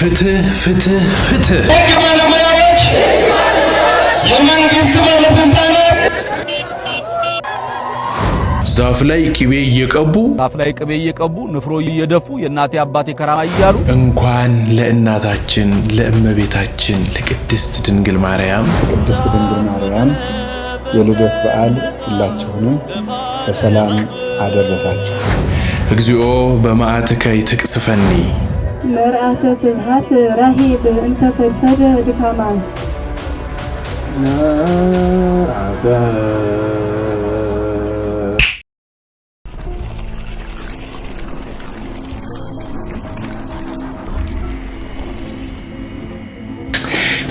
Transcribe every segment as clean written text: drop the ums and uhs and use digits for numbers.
ፍትህ፣ ፍትህ፣ ፍትህ! ህግ ባለሙያዎች፣ የመንግስት ባለስልጣናት። ዛፍ ላይ ቅቤ እየቀቡ፣ ዛፍ ላይ ቅቤ እየቀቡ፣ ንፍሮ እየደፉ፣ የእናቴ አባቴ ከራማ እያሉ። እንኳን ለእናታችን ለእመቤታችን ለቅድስት ድንግል ማርያም ቅድስት ድንግል ማርያም የልደት በዓል ሁላችሁንም በሰላም አደረሳችሁ። እግዚኦ በመዓትከ ይትቅስፈኒ። መርአተ ስብሐት ራሔብ እንተ ፈድፈደ ድካማ።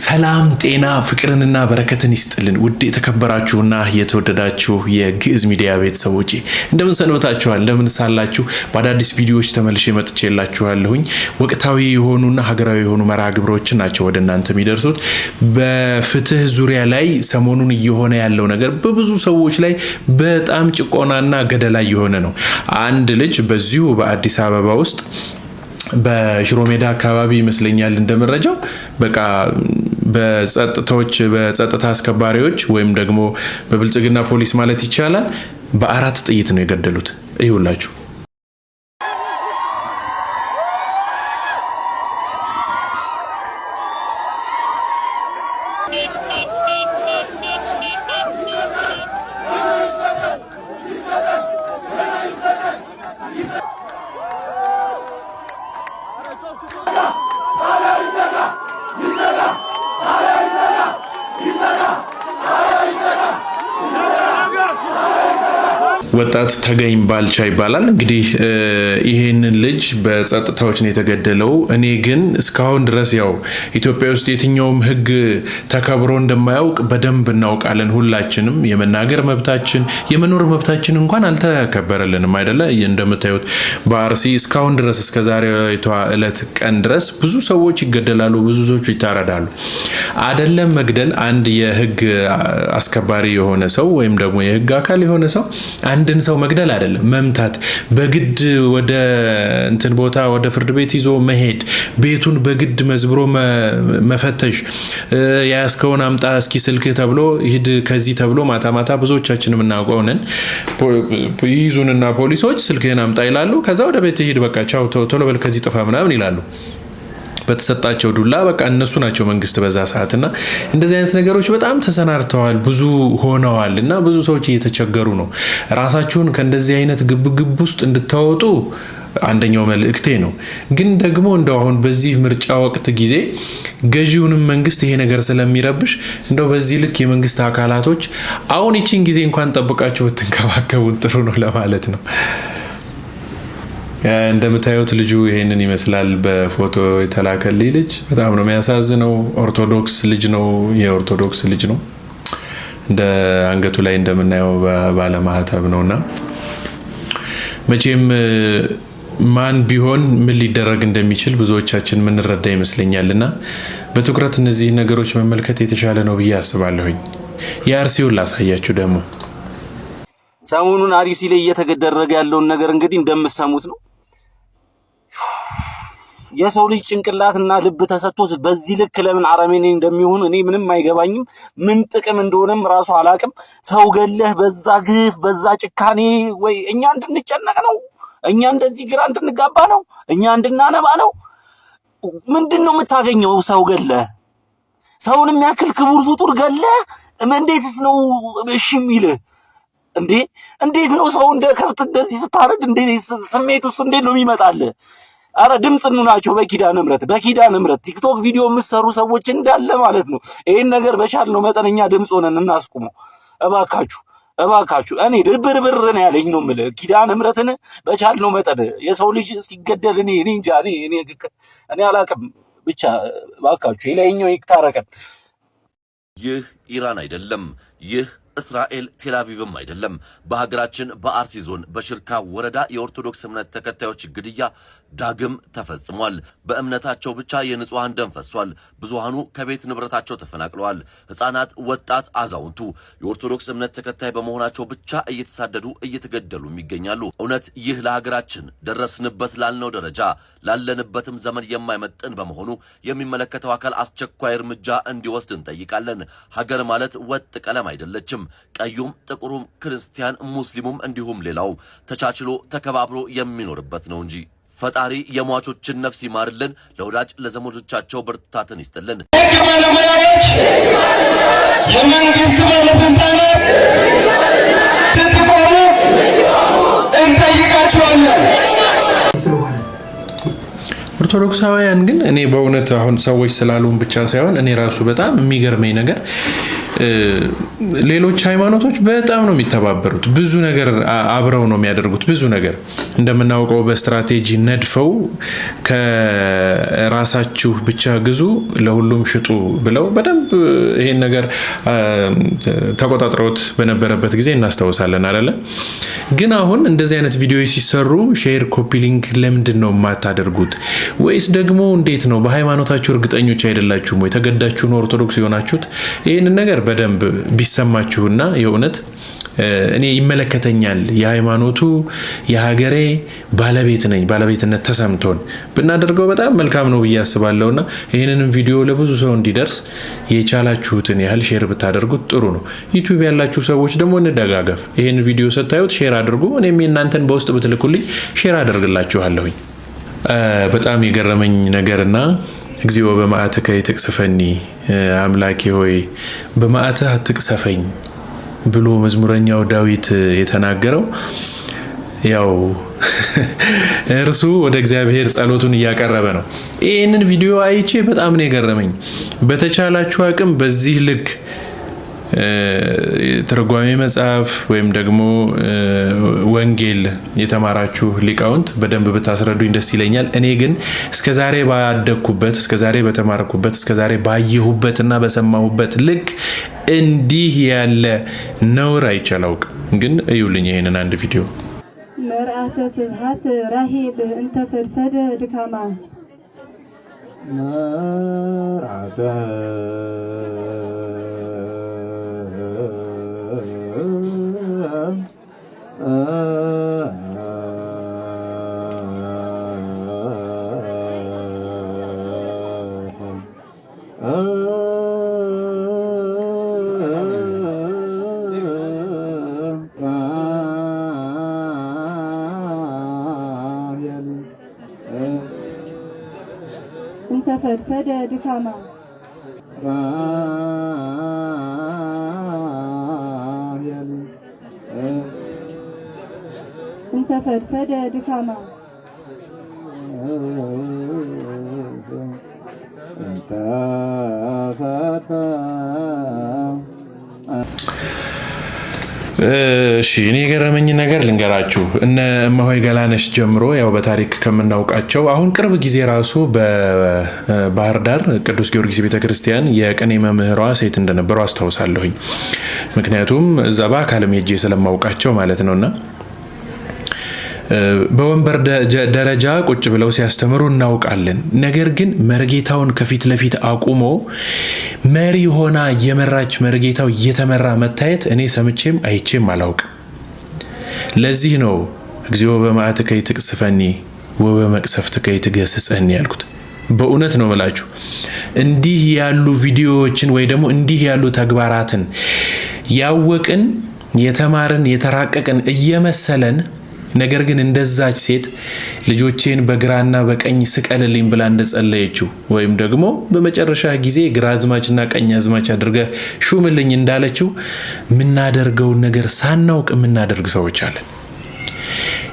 ሰላም፣ ጤና፣ ፍቅርንና በረከትን ይስጥልን። ውድ የተከበራችሁና የተወደዳችሁ የግዕዝ ሚዲያ ቤተሰቦቼ እንደምን ሰንብታችኋል? እንደምን ሳላችሁ? በአዳዲስ ቪዲዮዎች ተመልሼ መጥቼላችኋለሁኝ። ወቅታዊ የሆኑና ሀገራዊ የሆኑ መርሃ ግብሮችን ናቸው ወደ እናንተ የሚደርሱት። በፍትህ ዙሪያ ላይ ሰሞኑን እየሆነ ያለው ነገር በብዙ ሰዎች ላይ በጣም ጭቆናና ገደላ እየሆነ ነው። አንድ ልጅ በዚሁ በአዲስ አበባ ውስጥ በሽሮ ሜዳ አካባቢ ይመስለኛል እንደመረጃው በቃ በጸጥታዎች፣ በጸጥታ አስከባሪዎች ወይም ደግሞ በብልጽግና ፖሊስ ማለት ይቻላል በአራት ጥይት ነው የገደሉት። ይሁላችሁ። ወጣት ተገኝ ባልቻ ይባላል። እንግዲህ ይሄንን ልጅ በጸጥታዎች ነው የተገደለው። እኔ ግን እስካሁን ድረስ ያው ኢትዮጵያ ውስጥ የትኛውም ሕግ ተከብሮ እንደማያውቅ በደንብ እናውቃለን። ሁላችንም የመናገር መብታችን፣ የመኖር መብታችን እንኳን አልተከበረልንም አይደለ? እንደምታዩት በአርሲ እስካሁን ድረስ እስከ ዛሬቷ ዕለት ቀን ድረስ ብዙ ሰዎች ይገደላሉ፣ ብዙ ሰዎች ይታረዳሉ። አደለም መግደል፣ አንድ የሕግ አስከባሪ የሆነ ሰው ወይም ደግሞ የሕግ አካል የሆነ ሰው አንድን ሰው መግደል አይደለም መምታት፣ በግድ ወደ እንትን ቦታ ወደ ፍርድ ቤት ይዞ መሄድ፣ ቤቱን በግድ መዝብሮ መፈተሽ፣ የያዝከውን አምጣ እስኪ ስልክህ ተብሎ፣ ሂድ ከዚህ ተብሎ ማታ ማታ ብዙዎቻችን የምናውቀው ነን። ይይዙንና ፖሊሶች ስልክህን አምጣ ይላሉ። ከዛ ወደ ቤት ሂድ፣ በቃ ቻው፣ ቶሎ በል ከዚህ ጥፋ ምናምን ይላሉ። በተሰጣቸው ዱላ በቃ እነሱ ናቸው መንግስት በዛ ሰዓት። እና እንደዚህ አይነት ነገሮች በጣም ተሰናድተዋል፣ ብዙ ሆነዋል እና ብዙ ሰዎች እየተቸገሩ ነው። ራሳችሁን ከእንደዚህ አይነት ግብግብ ውስጥ እንድታወጡ አንደኛው መልእክቴ ነው። ግን ደግሞ እንደው አሁን በዚህ ምርጫ ወቅት ጊዜ ገዢውንም መንግስት ይሄ ነገር ስለሚረብሽ እንደው በዚህ ልክ የመንግስት አካላቶች አሁን ይቺን ጊዜ እንኳን ጠብቃችሁ ብትንከባከቡን ጥሩ ነው ለማለት ነው። እንደምታዩት ልጁ ይሄንን ይመስላል። በፎቶ የተላከልኝ ልጅ በጣም ነው የሚያሳዝነው። ኦርቶዶክስ ልጅ ነው፣ የኦርቶዶክስ ልጅ ነው። እንደ አንገቱ ላይ እንደምናየው ባለማህተብ ነው። እና መቼም ማን ቢሆን ምን ሊደረግ እንደሚችል ብዙዎቻችን የምንረዳ ይመስለኛል። እና በትኩረት እነዚህ ነገሮች መመልከት የተሻለ ነው ብዬ አስባለሁኝ። የአርሲውን ላሳያችሁ ደግሞ። ሰሞኑን አርሲ ላይ እየተደረገ ያለውን ነገር እንግዲህ እንደምትሰሙት ነው። የሰው ልጅ ጭንቅላትና ልብ ተሰጥቶት በዚህ ልክ ለምን አረመኔ እንደሚሆን እኔ ምንም አይገባኝም። ምን ጥቅም እንደሆነም ራሱ አላቅም። ሰው ገለህ በዛ ግፍ በዛ ጭካኔ ወይ እኛ እንድንጨነቅ ነው? እኛ እንደዚህ ግራ እንድንጋባ ነው? እኛ እንድናነባ ነው? ምንድን ነው የምታገኘው? ሰው ገለህ፣ ሰውን የሚያክል ክቡር ፍጡር ገለህ እንዴትስ ነው እሺ የሚልህ? እንዴ፣ እንዴት ነው ሰው እንደ ከብት እንደዚህ ስታረድ እንዴት ስሜት ውስጥ እንዴት ነው የሚመጣልህ? አረ ድምፅ እንሁናቸው። በኪዳነ ምሕረት፣ በኪዳነ ምሕረት ቲክቶክ ቪዲዮ የምትሰሩ ሰዎች እንዳለ ማለት ነው። ይሄን ነገር በቻልነው መጠነኛ ድምፅ ሆነን እናስቁመው። እባካችሁ፣ እባካችሁ፣ እኔ ድብርብር ነው ያለኝ ነው የምልህ። ኪዳነ ምሕረትን በቻልነው መጠን የሰው ልጅ እስኪገደል እኔ እንጃ፣ እኔ አላቅም። ብቻ እባካችሁ የላይኛው ይታረቀን። ይህ ኢራን አይደለም። ይህ እስራኤል ቴልአቪቭም አይደለም። በሀገራችን በአርሲ ዞን በሽርካ ወረዳ የኦርቶዶክስ እምነት ተከታዮች ግድያ ዳግም ተፈጽሟል። በእምነታቸው ብቻ የንጹሐን ደም ፈሷል። ብዙሃኑ ከቤት ንብረታቸው ተፈናቅለዋል። ሕፃናት፣ ወጣት፣ አዛውንቱ የኦርቶዶክስ እምነት ተከታይ በመሆናቸው ብቻ እየተሳደዱ እየተገደሉም ይገኛሉ። እውነት ይህ ለሀገራችን ደረስንበት ላልነው ደረጃ ላለንበትም ዘመን የማይመጥን በመሆኑ የሚመለከተው አካል አስቸኳይ እርምጃ እንዲወስድ እንጠይቃለን። ሀገር ማለት ወጥ ቀለም አይደለችም። ቀዩም፣ ጥቁሩም፣ ክርስቲያን፣ ሙስሊሙም እንዲሁም ሌላው ተቻችሎ ተከባብሮ የሚኖርበት ነው እንጂ። ፈጣሪ የሟቾችን ነፍስ ይማርልን፣ ለወዳጅ ለዘመዶቻቸው ብርታትን ይስጥልን። የህግ ባለሙያዎች፣ የመንግስት ባለስልጣናት እንድትቆሙ እንጠይቃችኋለን። ኦርቶዶክሳውያን ግን እኔ በእውነት አሁን ሰዎች ስላሉን ብቻ ሳይሆን እኔ ራሱ በጣም የሚገርመኝ ነገር ሌሎች ሃይማኖቶች በጣም ነው የሚተባበሩት። ብዙ ነገር አብረው ነው የሚያደርጉት። ብዙ ነገር እንደምናውቀው በስትራቴጂ ነድፈው ከራሳችሁ ብቻ ግዙ፣ ለሁሉም ሽጡ ብለው በደንብ ይሄን ነገር ተቆጣጥረውት በነበረበት ጊዜ እናስታውሳለን አይደለ? ግን አሁን እንደዚህ አይነት ቪዲዮዎች ሲሰሩ share፣ copy link ለምንድን ነው የማታደርጉት? ወይስ ደግሞ እንዴት ነው፣ በሃይማኖታችሁ እርግጠኞች አይደላችሁም ወይ? ተገዳችሁ ነው ኦርቶዶክስ የሆናችሁት? ይህንን ነገር በደንብ ቢሰማችሁና የእውነት እኔ ይመለከተኛል፣ የሃይማኖቱ የሀገሬ ባለቤት ነኝ፣ ባለቤትነት ተሰምቶን ብናደርገው በጣም መልካም ነው ብዬ አስባለሁና ይህንንም ቪዲዮ ለብዙ ሰው እንዲደርስ የቻላችሁትን ያህል share ብታደርጉት ጥሩ ነው። YouTube ያላችሁ ሰዎች ደግሞ እንደጋገፍ። ይህን ቪዲዮ ስታዩት share አድርጉ። እኔም የእናንተን በውስጥ ብትልኩልኝ share አደርግላችኋለሁኝ። በጣም የገረመኝ ነገርና "እግዚኦ በመዓትከ ኢትቅሥፈኒ፣ አምላኬ ሆይ በመዓትህ አትቅሰፈኝ" ብሎ መዝሙረኛው ዳዊት የተናገረው ያው እርሱ ወደ እግዚአብሔር ጸሎቱን እያቀረበ ነው። ይህንን ቪዲዮ አይቼ በጣም ነው የገረመኝ። በተቻላችሁ አቅም በዚህ ልክ ትርጓሜ መጽሐፍ ወይም ደግሞ ወንጌል የተማራችሁ ሊቃውንት በደንብ ብታስረዱኝ ደስ ይለኛል። እኔ ግን እስከዛሬ ባደግኩበት፣ እስከዛሬ በተማርኩበት፣ እስከዛሬ ባየሁበትና በሰማሁበት ልክ እንዲህ ያለ ነውር አይቼ አላውቅም። ግን እዩልኝ ይሄንን አንድ ቪዲዮ። መርዓተ ስብሐት ራሄል እንተ ፈድፈደ ድካማ። መርዓተ እንተ ፈድፈደ ድካማ። ራሄል እንተ ፈድፈደ ድካማ። እንተ ፈድፈ እሺ፣ እኔ የገረመኝ ነገር ልንገራችሁ። እነ እማሆይ ገላነሽ ጀምሮ ያው በታሪክ ከምናውቃቸው አሁን ቅርብ ጊዜ ራሱ በባህር ዳር ቅዱስ ጊዮርጊስ ቤተክርስቲያን የቅኔ መምህሯ ሴት እንደነበሩ አስታውሳለሁኝ። ምክንያቱም እዛ በአካልም ሄጄ ስለማውቃቸው ማለት ነውና በወንበር ደረጃ ቁጭ ብለው ሲያስተምሩ እናውቃለን። ነገር ግን መርጌታውን ከፊት ለፊት አቁሞ መሪ ሆና እየመራች መርጌታው እየተመራ መታየት እኔ ሰምቼም አይቼም አላውቅም። ለዚህ ነው "እግዚኦ በመዓትከ ኢትቅሥፈኒ ወበመቅሰፍትከ ኢትገሥጸኒ" ያልኩት። በእውነት ነው ምላችሁ፣ እንዲህ ያሉ ቪዲዮዎችን ወይ ደግሞ እንዲህ ያሉ ተግባራትን ያወቅን፣ የተማርን፣ የተራቀቅን እየመሰለን ነገር ግን እንደዛች ሴት ልጆቼን በግራና በቀኝ ስቀልልኝ ብላ እንደጸለየችው ወይም ደግሞ በመጨረሻ ጊዜ ግራ አዝማችና ቀኝ አዝማች አድርገህ ሹምልኝ እንዳለችው የምናደርገውን ነገር ሳናውቅ የምናደርግ ሰዎች አለን።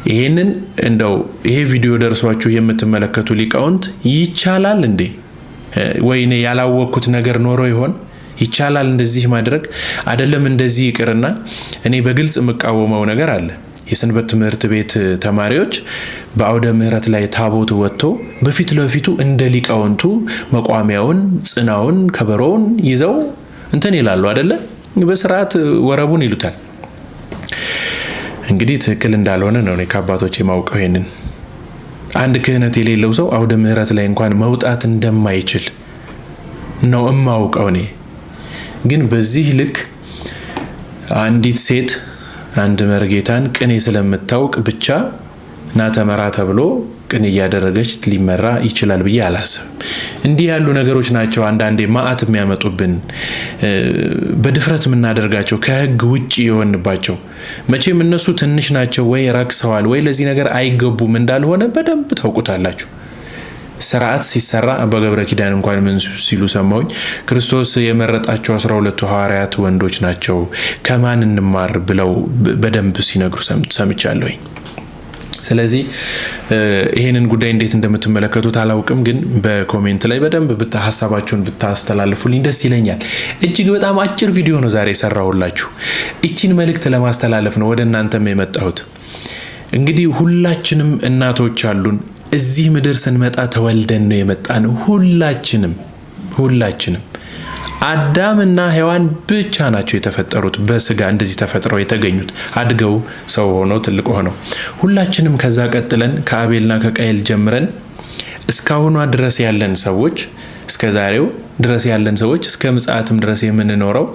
ይህንን እንደው ይሄ ቪዲዮ ደርሷችሁ የምትመለከቱ ሊቃውንት፣ ይቻላል እንዴ? ወይ እኔ ያላወቅኩት ነገር ኖሮ ይሆን? ይቻላል እንደዚህ ማድረግ? አይደለም እንደዚህ ይቅርና እኔ በግልጽ የምቃወመው ነገር አለ። የሰንበት ትምህርት ቤት ተማሪዎች በአውደ ምሕረት ላይ ታቦት ወጥቶ በፊት ለፊቱ እንደ ሊቃውንቱ መቋሚያውን፣ ጽናውን፣ ከበሮውን ይዘው እንትን ይላሉ አደለ? በስርዓት ወረቡን ይሉታል። እንግዲህ ትክክል እንዳልሆነ ነው እኔ ከአባቶች የማውቀው። ይሄንን አንድ ክህነት የሌለው ሰው አውደ ምሕረት ላይ እንኳን መውጣት እንደማይችል ነው እማውቀው እኔ። ግን በዚህ ልክ አንዲት ሴት አንድ መርጌታን ቅኔ ስለምታውቅ ብቻ ና ተመራ ተብሎ ቅኔ እያደረገች ሊመራ ይችላል ብዬ አላስብም። እንዲህ ያሉ ነገሮች ናቸው አንዳንዴ መዓት የሚያመጡብን፣ በድፍረት የምናደርጋቸው፣ ከሕግ ውጭ የሆንባቸው። መቼም እነሱ ትንሽ ናቸው ወይ ረክሰዋል ወይ ለዚህ ነገር አይገቡም እንዳልሆነ በደንብ ታውቁታላችሁ። ስርዓት ሲሰራ አባ ገብረ ኪዳን እንኳን ምን ሲሉ ሰማሁኝ? ክርስቶስ የመረጣቸው 12ቱ ሐዋርያት ወንዶች ናቸው፣ ከማን እንማር ብለው በደንብ ሲነግሩ ሰምቻለሁኝ። ስለዚህ ይሄንን ጉዳይ እንዴት እንደምትመለከቱት አላውቅም፣ ግን በ comment ላይ በደንብ ሀሳባችሁን ብታስተላልፉልኝ ደስ ይለኛል። እጅግ በጣም አጭር ቪዲዮ ነው ዛሬ የሰራሁላችሁ። ይቺን መልእክት ለማስተላለፍ ነው ወደ እናንተም የመጣሁት። እንግዲህ ሁላችንም እናቶች አሉን። እዚህ ምድር ስንመጣ ተወልደን ነው የመጣነው። ሁላችንም ሁላችንም አዳምና ሔዋን ብቻ ናቸው የተፈጠሩት በስጋ እንደዚህ ተፈጥረው የተገኙት፣ አድገው ሰው ሆነው ትልቅ ሆነው። ሁላችንም ከዛ ቀጥለን ከአቤልና ከቃየል ጀምረን እስካሁኗ ድረስ ያለን ሰዎች፣ እስከ ዛሬው ድረስ ያለን ሰዎች፣ እስከ ምጽአትም ድረስ የምንኖረው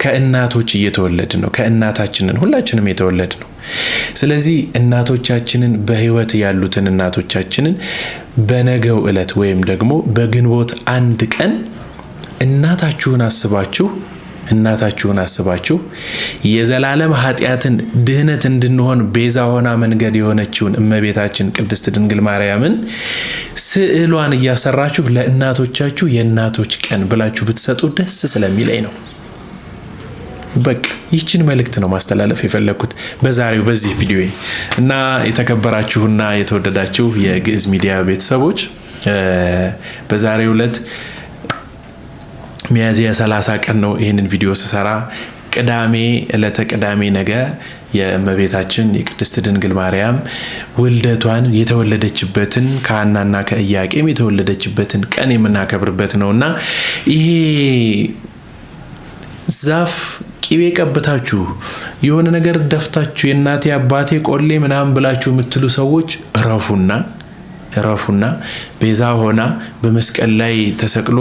ከእናቶች እየተወለድን ነው። ከእናታችንን ሁላችንም የተወለድ ነው። ስለዚህ እናቶቻችንን፣ በሕይወት ያሉትን እናቶቻችንን በነገው ዕለት ወይም ደግሞ በግንቦት 1 ቀን እናታችሁን አስባችሁ የዘላለም ኃጢአትን ድህነት እንድንሆን ቤዛ ሆና መንገድ የሆነችውን እመቤታችን ቅድስት ድንግል ማርያምን ስዕሏን እያሰራችሁ ለእናቶቻችሁ የእናቶች ቀን ብላችሁ ብትሰጡ ደስ ስለሚለኝ ነው። በቃ ይህችን መልእክት ነው ማስተላለፍ የፈለግኩት በዛሬው በዚህ ቪዲዮ። እና የተከበራችሁና የተወደዳችሁ የግዕዝ ሚዲያ ቤተሰቦች፣ በዛሬው ዕለት ሚያዝያ 30 ቀን ነው ይህንን ቪዲዮ ስሰራ። ቅዳሜ፣ ዕለተ ቅዳሜ፣ ነገ የእመቤታችን የቅድስት ድንግል ማርያም ውልደቷን፣ የተወለደችበትን፣ ከሐናና ከኢያቄም የተወለደችበትን ቀን የምናከብርበት ነው። እና ይሄ ዛፍ ቅቤ ቀብታችሁ፣ የሆነ ነገር ደፍታችሁ፣ የእናቴ አባቴ ቆሌ ምናምን ብላችሁ የምትሉ ሰዎች እረፉና እረፉና ቤዛ ሆና በመስቀል ላይ ተሰቅሎ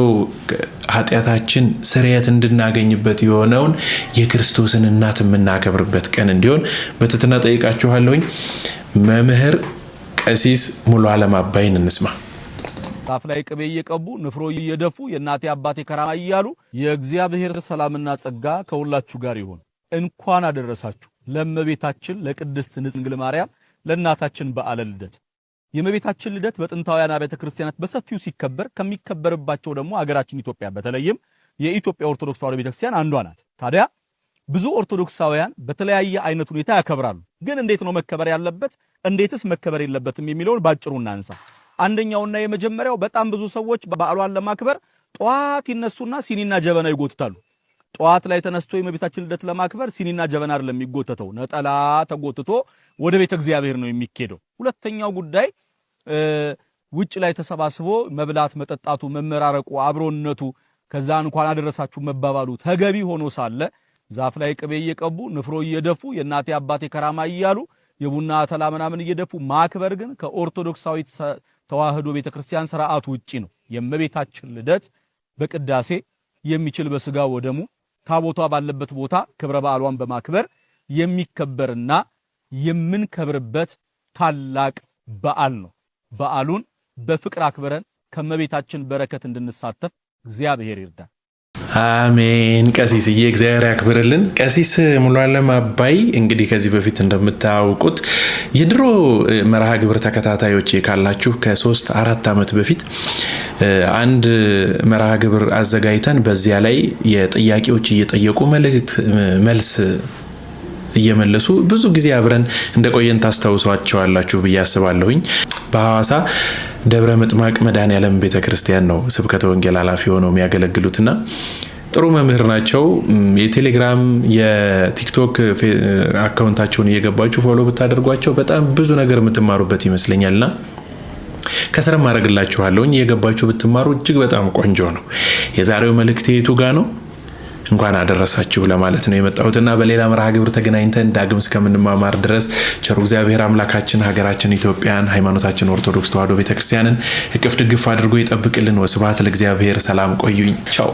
ኃጢአታችን ስርየት እንድናገኝበት የሆነውን የክርስቶስን እናት የምናከብርበት ቀን እንዲሆን በትህትና ጠይቃችኋለሁኝ። መምህር ቀሲስ ሙሉ ዓለም አባይን እንስማ። ዛፍ ላይ ቅቤ እየቀቡ፣ ንፍሮ እየደፉ፣ የእናቴ አባቴ ከራማ እያሉ፣ የእግዚአብሔር ሰላምና ጸጋ ከሁላችሁ ጋር ይሁን። እንኳን አደረሳችሁ ለእመቤታችን ለቅድስት ድንግል ማርያም ለእናታችን በዓለ ልደት። የእመቤታችን ልደት በጥንታውያን አብያተ ክርስቲያናት በሰፊው ሲከበር ከሚከበርባቸው ደግሞ አገራችን ኢትዮጵያ በተለይም የኢትዮጵያ ኦርቶዶክስ ተዋሕዶ ቤተክርስቲያን አንዷ ናት። ታዲያ ብዙ ኦርቶዶክሳውያን በተለያየ አይነት ሁኔታ ያከብራሉ። ግን እንዴት ነው መከበር ያለበት፣ እንዴትስ መከበር የለበትም የሚለውን ባጭሩ እናንሳ። አንደኛውና የመጀመሪያው በጣም ብዙ ሰዎች በዓሏን ለማክበር ጠዋት ይነሱና ሲኒና ጀበና ይጎትታሉ። ጠዋት ላይ ተነስቶ የእመቤታችን ልደት ለማክበር ሲኒና ጀበና አይደለም የሚጎተተው፣ ነጠላ ተጎትቶ ወደ ቤተ እግዚአብሔር ነው የሚኬደው። ሁለተኛው ጉዳይ ውጭ ላይ ተሰባስቦ መብላት፣ መጠጣቱ፣ መመራረቁ፣ አብሮነቱ፣ ከዛ እንኳን አደረሳችሁ መባባሉ ተገቢ ሆኖ ሳለ ዛፍ ላይ ቅቤ እየቀቡ፣ ንፍሮ እየደፉ፣ የእናቴ አባቴ ከራማ እያሉ፣ የቡና አተላ ምናምን እየደፉ ማክበር ግን ከኦርቶዶክሳዊት ተዋህዶ ቤተክርስቲያን ስርዓት ውጪ ነው። የእመቤታችን ልደት በቅዳሴ፣ የሚችል በስጋ ወደሙ ታቦቷ ባለበት ቦታ ክብረ በዓሏን በማክበር የሚከበርና የምንከብርበት ታላቅ በዓል ነው። በዓሉን በፍቅር አክብረን ከእመቤታችን በረከት እንድንሳተፍ እግዚአብሔር ይርዳን። አሜን። ቀሲስዬ እግዚአብሔር ያክብርልን። ቀሲስ ሙሉዓለም አባይ እንግዲህ ከዚህ በፊት እንደምታውቁት የድሮ መርሃ ግብር ተከታታዮች ካላችሁ ከ3-4 ዓመት በፊት አንድ መርሃ ግብር አዘጋጅተን በዚያ ላይ የጥያቄዎች እየጠየቁ መልእክት መልስ እየመለሱ ብዙ ጊዜ አብረን እንደቆየን ታስታውሷቸዋላችሁ ብዬ አስባለሁኝ። በሐዋሳ ደብረ ምጥማቅ መድኃኔዓለም ቤተ ክርስቲያን ነው ስብከተ ወንጌል ኃላፊ ሆነው የሚያገለግሉትና ጥሩ መምህር ናቸው። የቴሌግራም፣ የቲክቶክ account ኣቸውን እየገባችሁ follow ብታደርጓቸው በጣም ብዙ ነገር የምትማሩበት ይመስለኛልና ከስር ማድረግላችኋለሁኝ፣ እየገባችሁ ብትማሩ እጅግ በጣም ቆንጆ ነው። የዛሬው መልእክት የቱ ጋ ነው? እንኳን አደረሳችሁ ለማለት ነው የመጣሁትና በሌላ መርሃ ግብር ተገናኝተን ዳግም እስከምንማማር ድረስ ቸሩ እግዚአብሔር አምላካችን ሀገራችን ኢትዮጵያን፣ ሃይማኖታችን ኦርቶዶክስ ተዋሕዶ ቤተክርስቲያንን እቅፍ ድግፍ አድርጎ ይጠብቅልን። ወስብሐት ለእግዚአብሔር። ሰላም ቆዩኝ። ቻው።